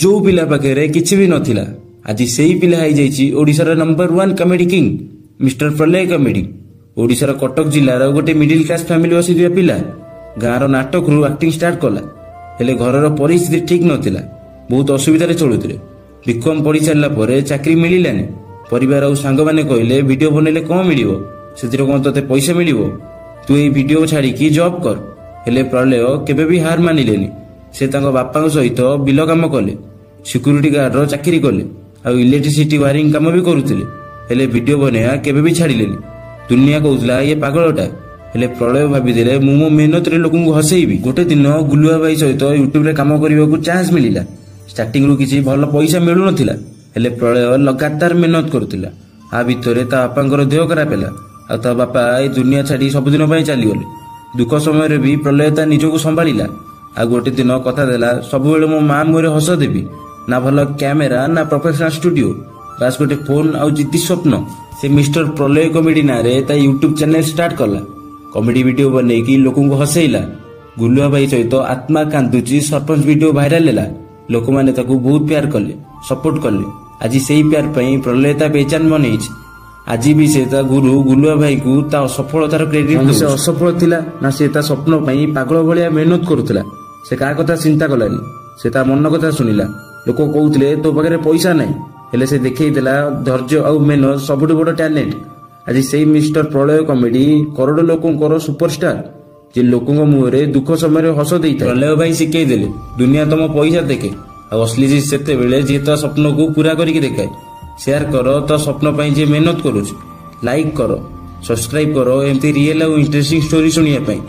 ଯୋଉ ପିଲା ପାଖରେ କିଛି ବି ନଥିଲା, ଆଜି ସେଇ ପିଲା ହେଇଯାଇଛି ଓଡ଼ିଶାର number 1 comedy king, mister Pralay comedy. ଓଡ଼ିଶାର କଟକ ଜିଲ୍ଲାର ଗୋଟେ ମିଡିଲ କ୍ଲାସ ଫ୍ୟାମିଲି ବସିଥିବା ପିଲା ଗାଁର ନାଟକରୁ ଆକ୍ଟିଂ ଷ୍ଟାର୍ଟ କଲା। ହେଲେ ଘରର ପରିସ୍ଥିତି ଠିକ୍ ନଥିଲା, ବହୁତ ଅସୁବିଧାରେ ଚଳୁଥିଲେ। ବିକମ୍ ପଢି ସାରିଲା ପରେ ଚାକିରି ମିଳିଲାନି। ପରିବାର ଆଉ ସାଙ୍ଗମାନେ କହିଲେ, ଭିଡିଓ ବନେଇଲେ କଣ ମିଳିବ? ସେଥିରେ କଣ ତୋତେ ପଇସା ମିଳିବ? ତୁ ଏଇ ଭିଡିଓ ଛାଡିକି ଜବ୍ କର। ହେଲେ ପ୍ରଳୟ କେବେ ବି ହାର ମାନିଲେନି। ସେ ତାଙ୍କ ବାପାଙ୍କ ସହିତ ବିଲ କାମ କଲେ, ସିକ୍ୟୁରିଟି ଗାର୍ଡର ଚାକିରି କଲେ ଆଉ ଇଲେକ୍ଟ୍ରିସିଟି ୱାରିଂ କାମ ବି କରୁଥିଲେ। ହେଲେ ଭିଡିଓ ବନେଇବା କେବେ ବି ଛାଡିଲେନି। ଦୁନିଆ କହୁଥିଲା ଇଏ ପାଗଳଟା। ହେଲେ ପ୍ରଳୟ ଭାବିଦେଲେ, ମୁଁ ମୋ ମେହନତରେ ଲୋକଙ୍କୁ ହସେଇବି। ଗୋଟେ ଦିନ ଗୁଲୁଆ ଭାଇ ସହିତ ୟୁଟ୍ୟୁବରେ କାମ କରିବାକୁ ଚାନ୍ସ ମିଳିଲା। ଷ୍ଟାର୍ଟିଂରୁ କିଛି ଭଲ ପଇସା ମିଳୁନଥିଲା, ହେଲେ ପ୍ରଳୟ ଲଗାତାର ମେହନତ କରୁଥିଲା। ଆ ଭିତରେ ତା ବାପାଙ୍କର ଦେହ ଖରାପ ହେଲା ଆଉ ତା ବାପା ଏ ଦୁନିଆ ଛାଡି ସବୁଦିନ ପାଇଁ ଚାଲିଗଲେ। ଦୁଃଖ ସମୟରେ ବି ପ୍ରଳୟ ତା ନିଜକୁ ସମ୍ଭାଳିଲା ଆଉ ଗୋଟେ ଦିନ କଥା ଦେଲା, ସବୁବେଳେ ମୋ ମା ମୁହଁରେ ହସ ଦେବି। ନା ଭଲ କ୍ୟାମେରା, ନା ପ୍ରଫେସନାଲ ଷ୍ଟୁଡିଓ, ବାସ୍ ଗୋଟେ ଫୋନ୍ ଆଉ ଜିଦ୍ଦି ସ୍ୱପ୍ନ। ସେ ମିଷ୍ଟର ପ୍ରଳୟ କମେଡି ନାଁରେ ତା ୟୁଟ୍ୟୁବ ଚ୍ୟାନେଲ ଷ୍ଟାର୍ଟ କଲା। କମେଡି ଭିଡିଓ ବନେଇକି ଲୋକଙ୍କୁ ହସେଇଲା। ଗୁଲୁଆ ଭାଇ ସହିତ ଆତ୍ମା କାନ୍ଦୁଛି ସରପଞ୍ଚ ଭିଡିଓ ଭାଇରାଲ ହେଲା। ଲୋକମାନେ ତାକୁ ବହୁତ ପ୍ୟାର କଲେ, ସପୋର୍ଟ କଲେ। ଆଜି ସେଇ ପ୍ୟାର ପାଇଁ ପ୍ରଳୟ ତା ପେହଚାନ ବନେଇଛି। ଆଜି ବି ସେ ତା ଗୁରୁ ଗୁଲୁଆ ଭାଇକୁ ତା ସଫଳତାର କ୍ରେଡିଟ। ସେ ଅସଫଳ ଥିଲା ନା ସେ ତା ସ୍ୱପ୍ନ ପାଇଁ ପାଗଳ ଭଳିଆ ମେହନତ କରୁଥିଲା। ସେ କାହା କଥା ଚିନ୍ତା କଲାନି, ସେ ତା ମନ କଥା ଶୁଣିଲା। ଲୋକ କହୁଥିଲେ ତୋ ପାଖରେ ପଇସା ନାହିଁ, ହେଲେ ସେ ଦେଖେଇଦେଲା ଧୈର୍ଯ୍ୟ ଆଉ ମେହନତ ସବୁଠୁ ବଡ ଟ୍ୟାଲେଣ୍ଟ। ଆଜି ସେଇ ମିଷ୍ଟର ପ୍ରଳୟ କମେଡି କରୋଡ଼ ଲୋକଙ୍କର ସୁପରଷ୍ଟାର, ଯେ ଲୋକଙ୍କ ମୁହଁରେ ଦୁଃଖ ସମୟରେ ହସ ଦେଇଥାଏ। ପ୍ରଳୟ ଭାଇ ଶିଖେଇ ଦେଲେ, ଦୁନିଆ ତମ ପଇସା ଦେଖେ, ଆଉ ଅସଲି ଜିତ୍ ସେତେବେଳେ ଯିଏ ତା ସ୍ୱପ୍ନକୁ ପୁରା କରିକି ଦେଖାଏ। ସେୟାର କର ତା ସ୍ୱପ୍ନ ପାଇଁ ଯିଏ ମେହନତ କରୁଛି। ଲାଇକ୍ କର, ସବସ୍କ୍ରାଇବ କର ଏମିତି ରିଏଲ ଆଉ ଇଣ୍ଟରେଷ୍ଟିଂ ଷ୍ଟୋରି ଶୁଣିବା ପାଇଁ।